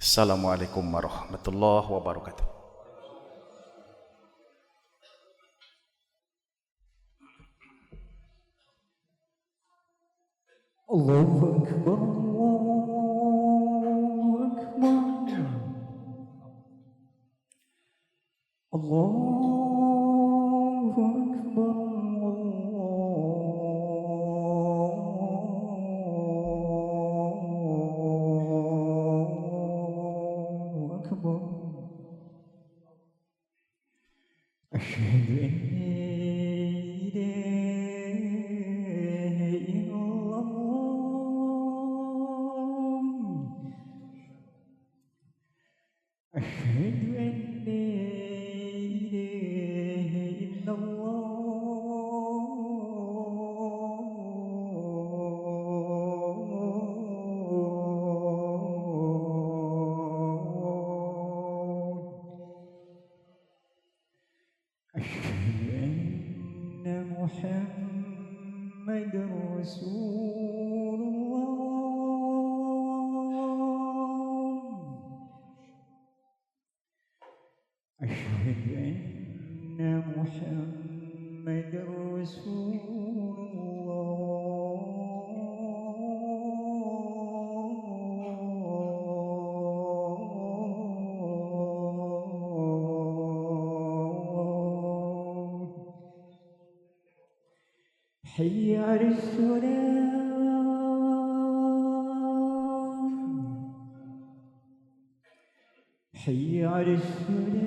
Assalamualaikum warahmatullahi wabarakatuh. Allahu Akbar, Allahu Akbar, Allahu Akbar, Allahu Akbar. Asyhadu an la ilaha illallah. Asyhadu an la ilaha illallah. Asyhadu anna Muhammadar Rasulullah. Asyhadu anna Muhammadar Rasulullah. Hayya 'alas salam. Hayya 'alas salam.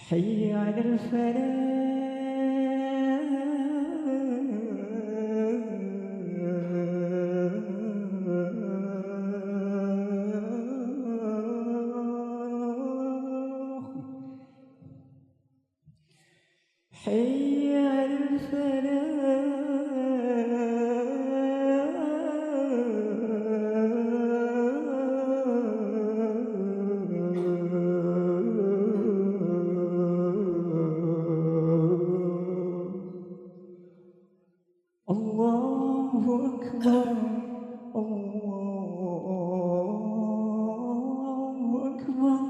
Hayya 'alal falah. Hayya 'alal falah. Allahu Akbar, Allahu Akbar.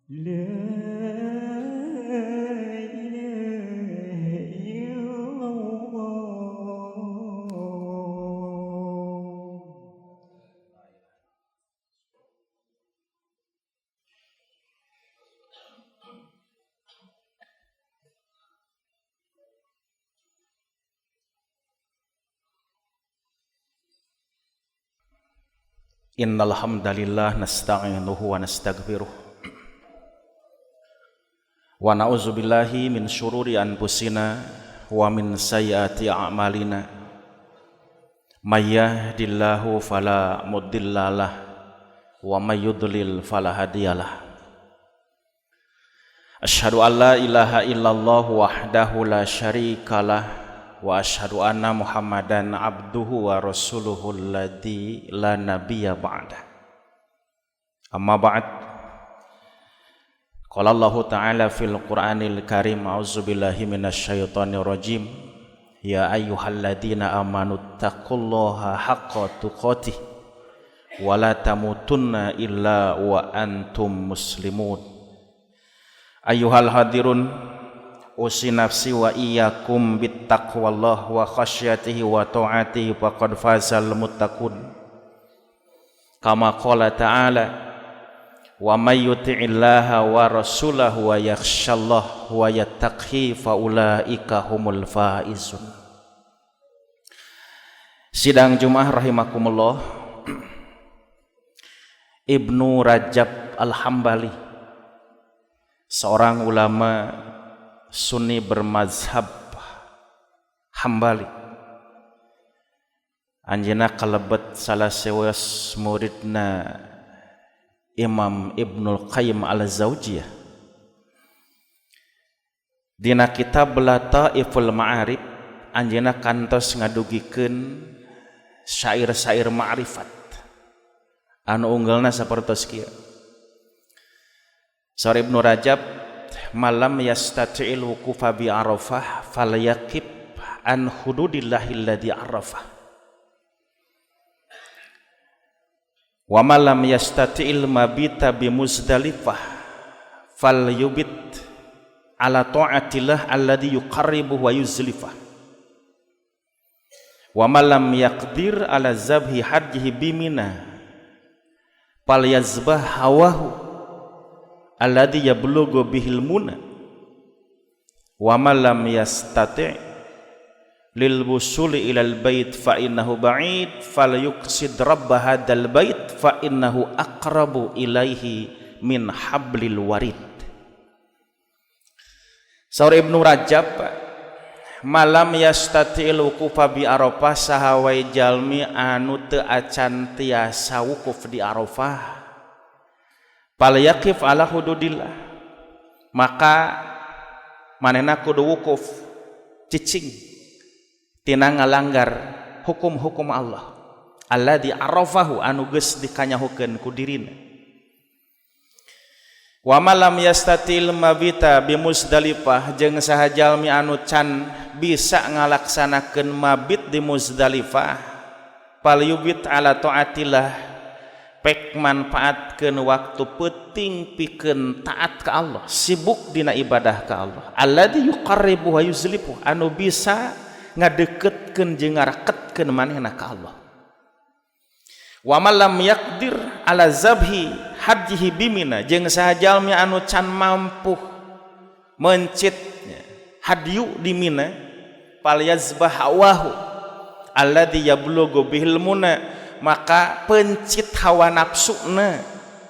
La ilaha illallah. Innal hamdalillah nasta'inuhu wa nastaghfiruh wa na'udzubillahi min syururi anfusina wa min sayyiati a'malina. May yahdihillahu fala mudhillalah wa may yudlil fala hadiyalah. Asyhadu an la ilaha illallah wahdahu la syarikalah wa asyhadu anna Muhammadan abduhu wa rasuluhu alladzi la nabiyya ba'dah. Amma ba'd. Qala Allahu ta'ala fil Qur'anil Karim, a'udzubillahi minasyaitonir rajim. Ya ayyuhalladzina amanu taqullaha haqqa tuqatih wa la tamutunna illa wa antum muslimun. Ayyuhal hadirun, usi nafsi wa iyyakum bittaqwallah wa khasyatihi wa ta'atihi faqad fazal muttaqun. Kama qala ta'ala, wa may yuti'illaha wa rasulahu wa yakhshallah wa yattaqi fa ulaika humul faizun. Sidang Jumat rahimakumullah. Ibnu Rajab Al-Hambali, seorang ulama Sunni bermazhab Hambali, anjeunna kalebet salah seweus muridna Imam Ibnul Qayyim Al-Zaujiyah. Dina kitab Lataiful Ma'arif anjeunna kantos ngadugikeun Syair-syair ma'rifat anu unggelna sapertos kieu. Saur Ibnu Rajab, man lam yastati'il wuqufa bi Arafah falyaqif an hududillahi alladzi arafah, wa man lam yastati'il mabita bi Muzdalifah falyubit ala ta'atillah alladzi yuqarribu wa yuzlifah, wa man lam yaqdir ala zabhi hajjihi bimina falyazbah hawahu alladzi yablughu bihil muna, wa man lam yastati' lil wusuli ilal bait fa innahu ba'id falyuqsid rabb hadzal bait fa innahu aqrabu ilaihi min hablil warid. Saur Ibnu Rajab, malam yastati'il wuqufa bi Arafah, saha wae jalmi anu teu acan tiasa wukuf di Arafah, falyaqif ala hududillah, maka manehna kudu wukuf cicing tina ngalanggar hukum-hukum Allah alladzi arafahu anu geus dikanyahukeun ku dirina. Wa ma lam yastatil mabita bi Muzdalifah, jeung saha jalmi anu can bisa ngalaksanakeun mabit di Muzdalifah, falyubit ala taatillah, pek manfaatkeun waktu peuting pikeun taat ka Allah, sibuk dina ibadah ka Allah, alladzi yuqarribu wa yuzlifu, anu bisa ngadeukeutkeun jeung ngareketkeun manehna ka Allah. Wa man lam yaqdir ala zabhi hajjihi bimina, jeung saha jalmi anu can mampu mencit hadyu di Mina, falyazbah hawahu alladzi yablughu bihil muna, maka pencit hawa nafsuna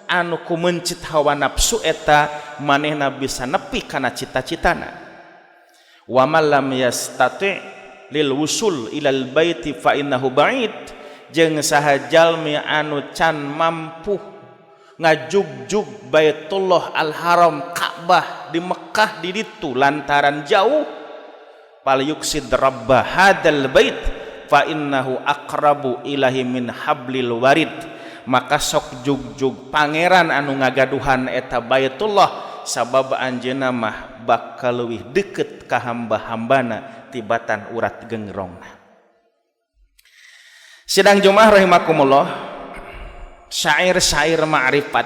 anu ku mencit hawa nafsu eta manehna bisa nepi kana cita-citana. Wa man lam yastati' lil wusul ilal baiti fa innahu ba'id, jeung saha jalmi anu can mampu ngajugjug Baitullah Al-Haram Ka'bah di Mekah di ditu lantaran jauh, falyuksid rabba hadzal bait fa innahu aqrabu ilahi min hablil warid, maka sok jugjug pangeran anu ngagaduhan eta Baitullah, sabab anjeunna mah bakal leuwih deukeut ka hamba-hambana tibatan urat gengrongna. Sidang Jumat rahimakumullah, syair-syair ma'rifat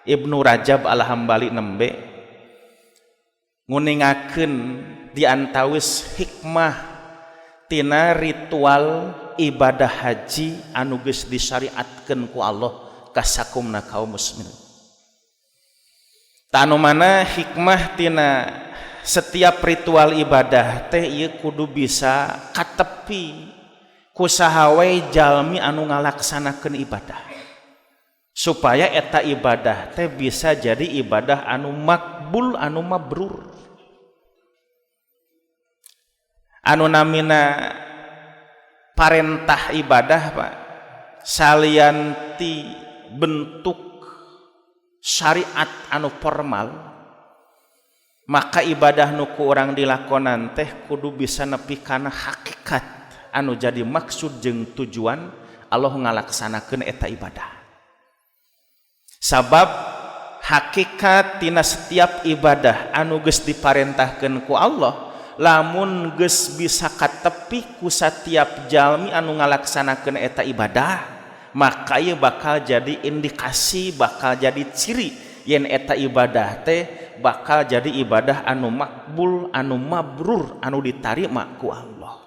Ibnu Rajab Al-Hambali nembe nguningakeun diantawis hikmah tina ritual ibadah haji anu geus disyariatkeun ku Allah ka sakumna kaum muslimin. Tanu mana hikmah tina setiap ritual ibadah teh ieu kudu bisa katepi ku saha wae jalmi anu ngalaksanakeun ibadah, supaya eta ibadah teh bisa jadi ibadah anu makbul, anu mabrur, anu namina parentah ibadah Pak, salianti bentuk syariat anu formal, maka ibadah nu ku urang dilakonan teh kudu bisa nepi kana hakikat anu jadi maksud jeung tujuan Allah ngalaksanakeun eta ibadah. Sabab hakikat tina setiap ibadah anu geus diparentahkeun ku Allah, lamun geus bisa katepi ku satiap jalmi anu ngalaksanakeun eta ibadah, maka ieu bakal jadi indikasi, bakal jadi ciri yen eta ibadah teh bakal jadi ibadah anu makbul, anu mabrur, anu ditarima ku Allah.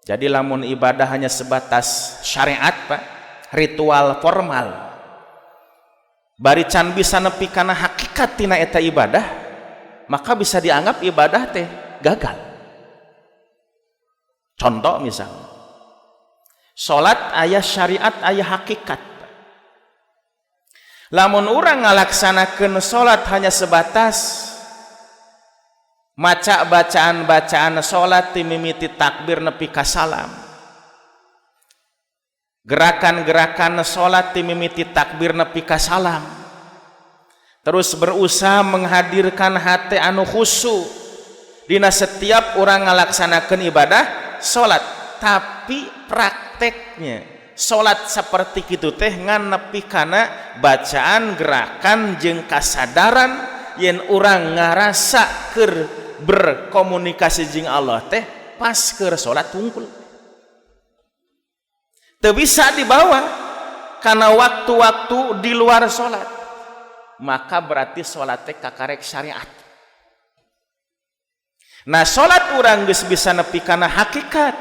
Jadi lamun ibadah hanya sebatas syariat Pak, ritual formal, bari can bisa nepi kana hakikat tina eta ibadah, maka bisa dianggap ibadah teh gagal. Contoh misalnya, salat aya syariat aya hakikat. Lamun urang ngalaksanakeun salat hanya sebatas maca bacaan-bacaan salat timimiti takbir nepi ka salam, gerakan-gerakan salat timimiti takbir nepi ka salam, terus berusaha menghadirkan hati anu khusyuk, Dina setiap orang ngalaksanakan ibadah salat, tapi prakteknya salat seperti kitu teh ngan nepi kana bacaan, gerakan jeung kasadaran yen urang ngarasa keur berkomunikasi jeung Allah teh pas keur salat tungkul. Teu bisa dibawa karena waktu-waktu di luar salat, maka berarti salat teh kakarek syariat. Nah, salat urang geus bisa nepi kana hakikat,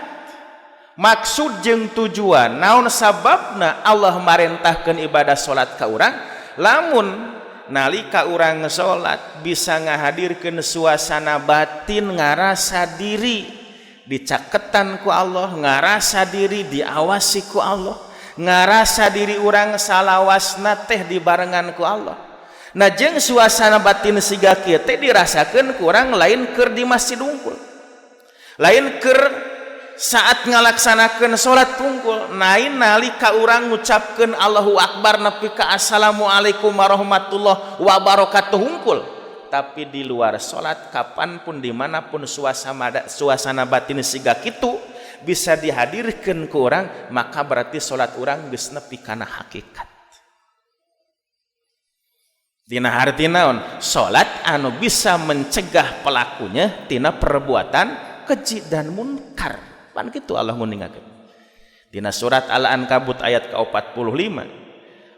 maksud jeung tujuan naon sababna Allah marentahkeun ibadah salat ka urang. Lamun nalika urang salat bisa ngahadirkeun suasana batin ngarasa diri dicaketan ku Allah, ngarasa diri diawasi ku Allah, ngarasa diri urang salawasna teh dibarengan ku Allah. Nah, jeung suasana batin siga kieu teh dirasakeun ku urang lain keur di masjid wungkul, lain keur saat ngalaksanakeun salat tungkul, lain nalika urang ngucapkeun Allahu Akbar nepi ka assalamualaikum warahmatullahi wabarakatuh hungkul, tapi di luar salat, kapanpun, dimanapun, suasana batin siga kitu bisa dihadirkan ke urang, maka berarti salat urang geus nepi kana hakikat. Dina harti naon? Salat anu bisa mencegah pelakunya tina perbuatan keji dan munkar. Pan kitu Allah nguningakeun dina surat Al-Ankabut ayat ke-45,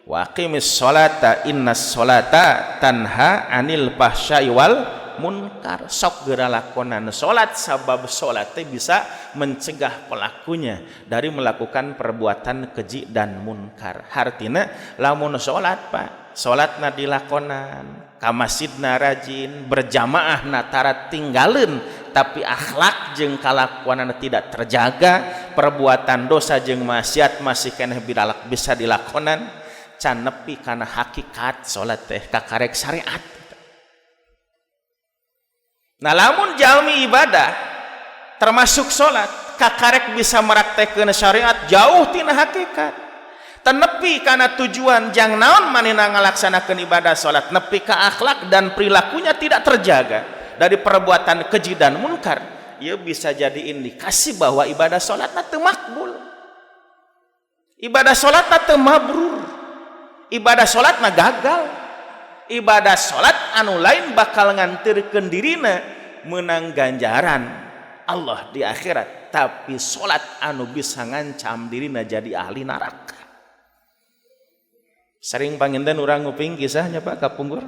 wa aqimis sholata innas sholata tanha anil fahsya'i wal munkar. Sok geura lakonan salat, sabab salat teh bisa mencegah pelakunya dari melakukan perbuatan keji dan munkar. Hartina lamun salat, Pak, salatna dilakonan, ka masjidna rajin, berjamaah na tara tinggalin, tapi akhlak jeung kalakuanana tidak terjaga, perbuatan dosa jeung maksiat masih keneh bisa dilakonan, can nepi kana hakikat salat teh, kakarek syariat. Nah, lamun jalmi ibadah termasuk salat kakarek bisa meraktekeun syariat, jauh tina hakikat, tenepi karena tujuan jang naon manehna ngalaksanakeun ibadah salat, nepi ka akhlak dan perilakunya tidak terjaga dari perbuatan keji dan munkar, ia bisa jadi indikasi bahwa ibadah salatna teu makbul, ibadah salatna teu mabrur, ibadah salatna gagal, ibadah salat anu lain bakal ngantirkeun dirina menang ganjaran Allah di akhirat, tapi salat anu bisa ngancam dirina jadi ahli neraka. Sering panginten urang nguping kisahnya, Pak, kapungkur.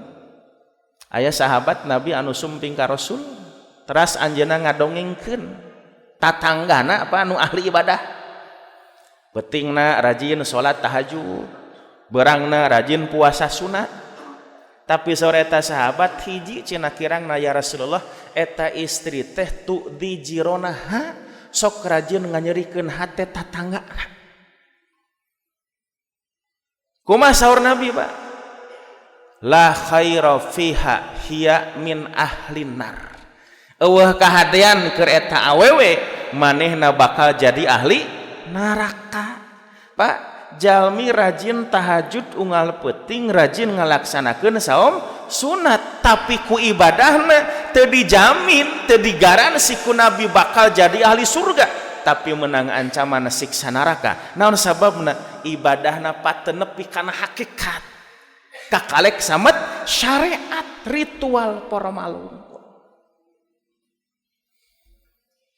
Aya sahabat Nabi anu sumping ka Rasul, teras anjeunna ngadongengkeun tatanggana apa anu ahli ibadah. Peutingna rajin salat tahajud, berangna rajin puasa sunat. Tapi sore eta sahabat hiji cenah kirangna, ya Rasulullah, eta istri teh tu'dzi jironaha, sok rajin nganyerikeun hate tatanggana. Kumaha saur Nabi, Pak? La khaira fiha hiya min ahlin nar. Eueuh kahadean keur eta awewe, manehna bakal jadi ahli neraka. Pak, jalmi rajin tahajud unggal peuting, rajin ngalaksanakeun saum sunat, tapi ku ibadahna teu dijamin, teu digaransi ku Nabi bakal jadi ahli surga, tapi menang ancaman siksa neraka. Naon sababna? Ibadahna patenepi kana hakikat, kakalek samet syariat, ritual formal wungkul.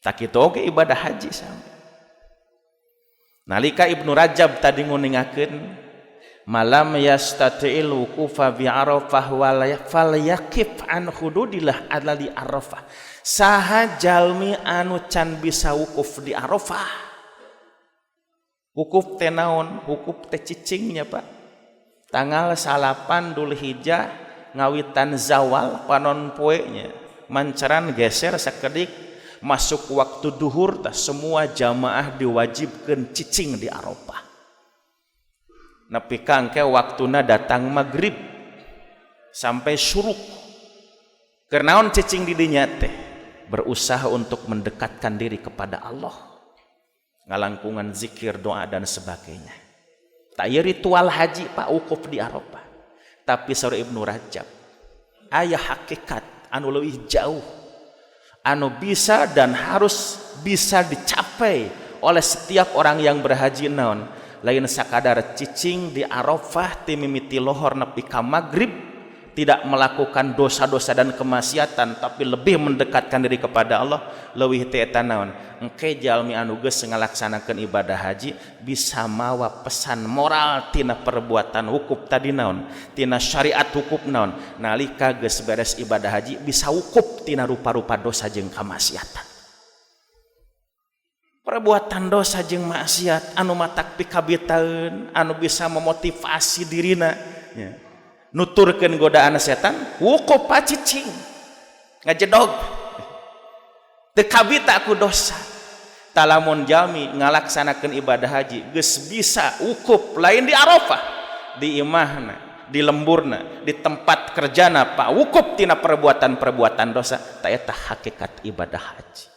Tak kitu oge ibadah haji sami. Nalika Ibnu Rajab tadi nguningakeun malam yastati'il wuqufa bi Arafah wal falyaqif an hududillah ala di Arafah. Saha jalmi anu can bisa wukuf di Arafah. Wukuf teh naon? Wukuf teh cicingnya, Pak. Tanggal 9 Dulhijjah ngawitan zawal panon poe nya mancaran geser sakedik masuk waktu duhur tah semua jamaah diwajibkan cicing di Arafah. Nepi ka engke waktuna datang maghrib sampai syuruk. Keur naon cicing di dinya teh? Berusaha untuk mendekatkan diri kepada Allah, ngalangkungan zikir, doa dan sebagainya. Tak ieu ritual haji, Pak, wukuf di Arafah. Tapi saur Ibnu Rajab aya hakikat anu leuwih jauh. Anu bisa dan harus bisa dicapai oleh setiap orang yang berhaji naon? Lain sakadar cicing di Arafah ti mimiti lohor nepi ka magrib, tidak melakukan dosa-dosa dan kemaksiatan, tapi lebih mendekatkan diri kepada Allah. Leuwih ti eta naon? Engke jalmi anu geus ngalaksanakeun ibadah haji bisa mawa pesan moral tina perbuatan wukuf tadi naon, tina syariat wukuf naon. Nalika geus beres ibadah haji bisa wukuf tina rupa-rupa dosa jeung kamaksiatan, perbuatan dosa jeung maksiat anu matak pikabitaeun, anu bisa memotivasi dirina ya, nuturkeun godaan setan. Wukuf cicing ngajedog, teu kabita ku dosa. Talamun jalmi ngalaksanakeun ibadah haji geus bisa wukuf, lain di Arafah, di imahna, di lemburna, di tempat kerjana, Pak, wukuf tina perbuatan-perbuatan dosa. Tah, eta hakikat ibadah haji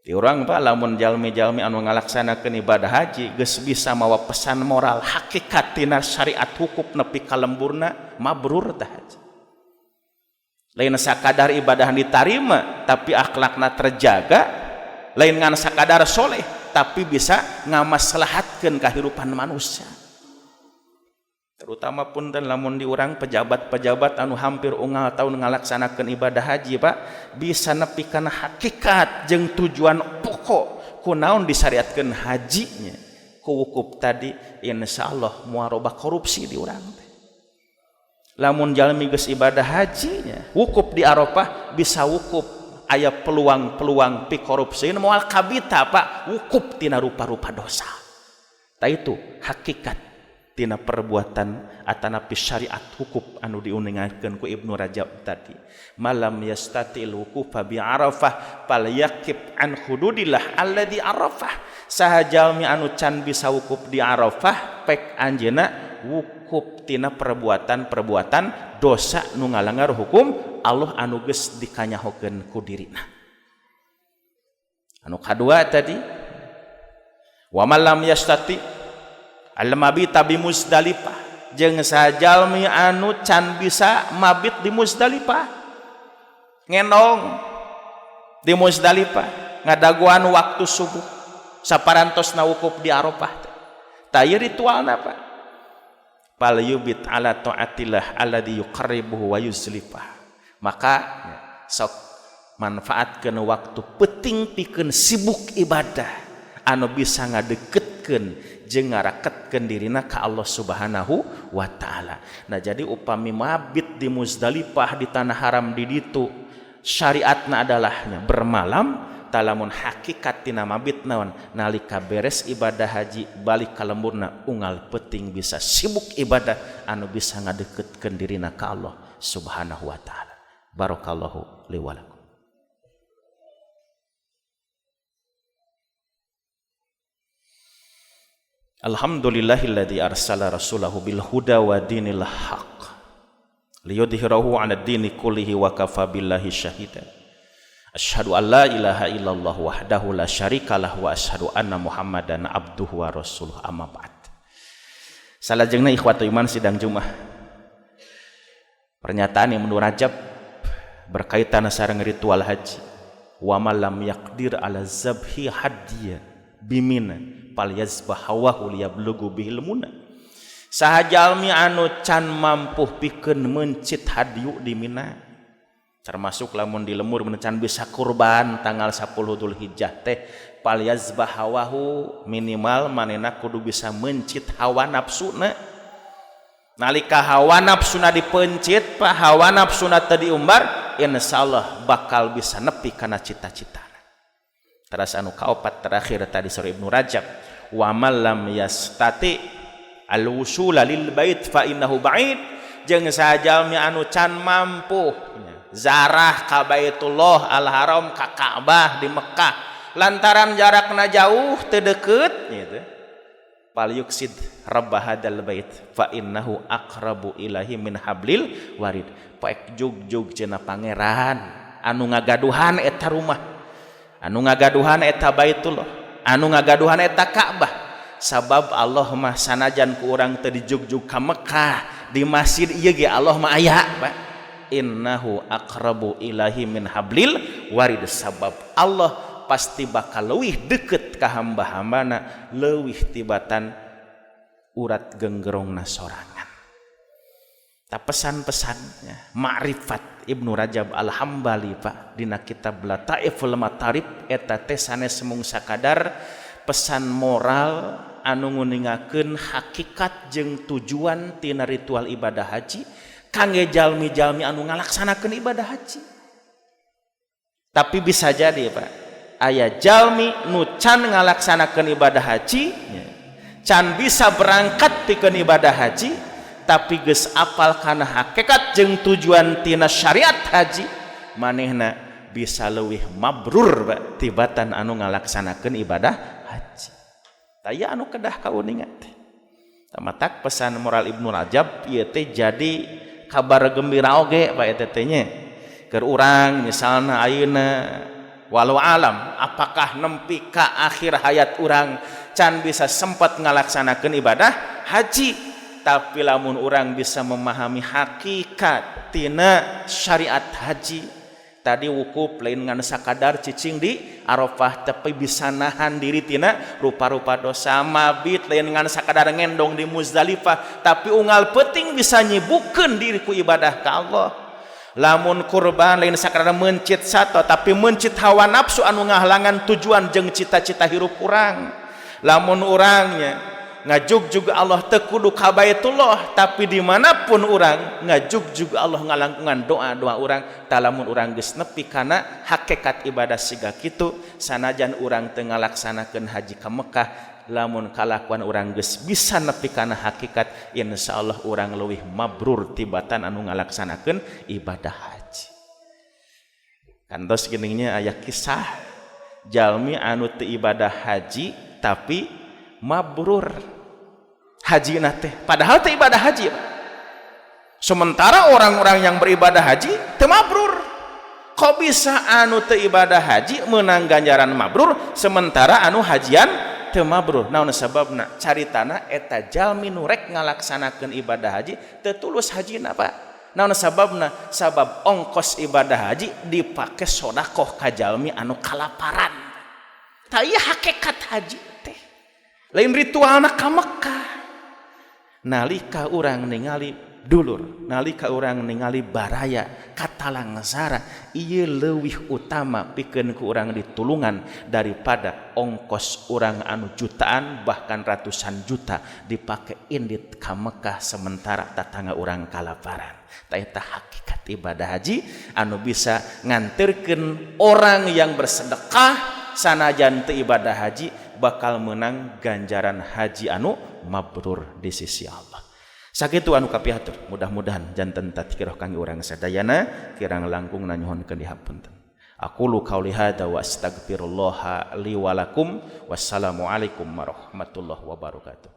di urang, Pak. Lamun jalmi-jalmi anu ngalaksanakeun ibadah haji geus bisa mawa pesan moral hakikat tina syariat wukuf nepi ka lemburna, mabrur tah haji. Lain sakadar ibadah ditarima, tapi akhlakna terjaga. Lain ngan sakadar soleh, tapi bisa ngamaslahatkeun kehidupan manusia. Terutama pun dan lamun di urang pejabat-pejabat anu hampir unggal tahun ngalaksanakeun ibadah haji, Pak, bisa nepi kana hakikat jeung tujuan pokok kunaon disyariatkeun hajinya ku wukuf tadi, insyaallah moal robah korupsi di urang teh. Lamun jalmi geus ibadah hajinya, wukuf di Arafah, bisa wukuf, aya peluang-peluang pi korupsi moal kabita, Pak, wukuf tina rupa-rupa dosa. Tah, itu hakikat tina perbuatan atanapi syariat wukuf anu diuningakeun ku Ibnu Rajab tadi. Man lam yastati'il wuqufa bi Arafah falyaqif an hududillah alladzi arafah. Saha jalmi anu can bisa wukuf di Arafah, pek anjeunna wukuf tina perbuatan-perbuatan dosa nu ngalanggar hukum Allah anu geus dikanyahokeun ku dirina. Anu kadua tadi, wa man lam yastati al-mabita bi Muzdalifah, jeung sajalmi anu can bisa mabit di Muzdalifah, ngendong di Muzdalifah ngadaguan waktu subuh saparantosna wukuf di Arafah teh. Tah, ieu ritualna, Pak. Fal yubit ala taatillah alladzi yuqarribuhu wa yuzlifah. Maka sok manfaatkeun waktu peuting pikeun sibuk ibadah anu bisa ngadeketkeun jeung ngaraketkeun dirina ka Allah Subhanahu wa taala. Nah, jadi upami mabit di Muzdalifah, di tanah haram di ditu, syariatna adalahnya bermalam. Talamun hakikat tina mabit naon? Nalika beres ibadah haji balik ka lemburna, unggal peuting bisa sibuk ibadah anu bisa ngadeketkeun dirina ka Allah Subhanahu wa taala. Barakallahu li wa lakum. Alhamdulillahilladzi arsala rasulahu bil huda wa dinil haqq liyudhhirahu 'ala dini kullihi wa kafa billahi syahida. Asyhadu an la ilaha illallah wahdahu la syarikalah wa asyhadu anna Muhammadan abduhu wa rasuluh, amma ba'd. Salajengna, ikhwatu iman sidang Jumat. Pernyataan Ibnu Rajab berkaitan sareng ritual haji. Wa man lam yaqdir ala zabhi hadiya bimina fal yazbah hawahu liyablugu bihil muna. Saha jalmi anu can mampu pikeun mencit hadiyu di Mina, termasuk lamun di lemur can bisa kurban tanggal 10 Dzulhijjah teh, fal yazbah hawahu, minimal manehna kudu bisa mencit hawa nafsuna. Nalika hawa nafsuna dipencit, Pak, hawa nafsuna teu diumbar, insyaallah bakal bisa nepi kana cita-cita. Teras anu kaopat terakhir tadi surah Ibnu Rajab, wa man lam yastati al-wusula lil bait fa innahu ba'id, jeung sajalmi anu can mampu zarah ka Baitullah Al-Haram, ka Ka'bah di Mekah, lantaran jarakna jauh, teu deukeut gitu, fal yuksid rabb hadzal bait fa innahu aqrabu ilahi min hablil warid. Poek jug-jug cenah pangeran anu ngagaduhan eta rumah, anu ngagaduhan eta Baitullah, anu ngagaduhan eta Ka'bah. Sabab Allah mah sanajan ku urang teu dijugjug ka Mekah, di masjid ieu ge Allah mah aya, Pak. Innahu aqrabu ilahi min hablil warid, sabab Allah pasti bakal leuwih deket ka hamba-hambana leuwih tibatan urat genggerongna sorangan. Ta pesan-pesannya ma'rifat Ibnu Rajab Al-Hambali, Pak, dina kitab Lataiful Matarib eta teh sanes mung sakadar pesan moral anu nguningakeun hakikat jeung tujuan tina ritual ibadah haji kangge jalmi-jalmi anu ngalaksanakeun ibadah haji. Tapi bisa jadi, Pak, aya jalmi nu can ngalaksanakeun ibadah haji, can bisa berangkat pikeun ibadah haji, tapi geus apal kana hakikat jeung tujuan tina syariat haji, manehna bisa leuwih mabrur, Pak, tibatan anu ngalaksanakeun ibadah haji. Taya anu kedah kauninga teh. Matak pesan moral Ibnu Rajab ieu teh jadi kabar gembira oge, Pak, eta teh nya. Keur urang misalna ayeuna, walau alam apakah nempi ka akhir hayat urang can bisa sempat ngalaksanakeun ibadah haji, tapi lamun urang bisa memahami hakikat tina syariat haji tadi, wukuf lain ngan sakadar cicing di Arafah, tapi bisa nahan diri tina rupa-rupa dosa. Mabit lain ngan sakadar ngendong di Muzdalifah, tapi unggal peuting bisa nyibukeun diri ku ibadah ka Allah. Lamun kurban lain sakadar mencit sato, tapi mencit hawa nafsu anu ngahalangan tujuan jeung cita-cita hirup urang. Lamun urangnya ngajugjug Allah teu kudu ka Baitullah, tapi dimanapun urang ngajugjug Allah ngalangkungan doa-doa urang. Talamun urang geus nepi kana hakikat ibadah siga kitu, sanajan urang teu ngalaksanakeun haji ka Mekah, lamun kalakuan urang geus bisa nepi kana hakikat, insyaallah urang leuwih mabrur tibatan anu ngalaksanakeun ibadah haji. Kantos geningnya aya kisah jalmi anu teu ibadah haji tapi mabrur haji teh, padahal teh ibadah haji. Sementara orang-orang yang beribadah haji teu mabrur. Kok bisa anu teu ibadah haji menang ganjaran mabrur, sementara anu hajian teu mabrur? Naon sababna? Caritana eta jalmi nu rek ngalaksanakeun ibadah haji teu tulus hajina, Pak. Naon sababna? Sabab ongkos ibadah haji dipake sodakoh ka jalmi anu kalaparan. Tah, ieu hakikat haji teh lain ritualna ka Mekah. Nalika urang ningali dulur, nalika urang ningali baraya katalangsara, ieu leuwih utama pikeun ku urang ditulungan daripada ongkos urang anu jutaan bahkan ratusan juta dipake indit ka Mekah sementara tatangga urang kalaparan. Tah, eta hakikat ibadah haji anu bisa nganterkeun orang yang bersedekah sanajan teu ibadah haji bakal menang ganjaran haji anu mabrur di sisi Allah. Sakitu anu kapihatur, mudah-mudahan janten tadkiroh kangge urang sadayana, kirang langkung nyuhunkeun dihapunten. Aqulu qauli hadza wa astaghfirullaha li wa lakum. Wassalamualaikum warahmatullahi wabarakatuh.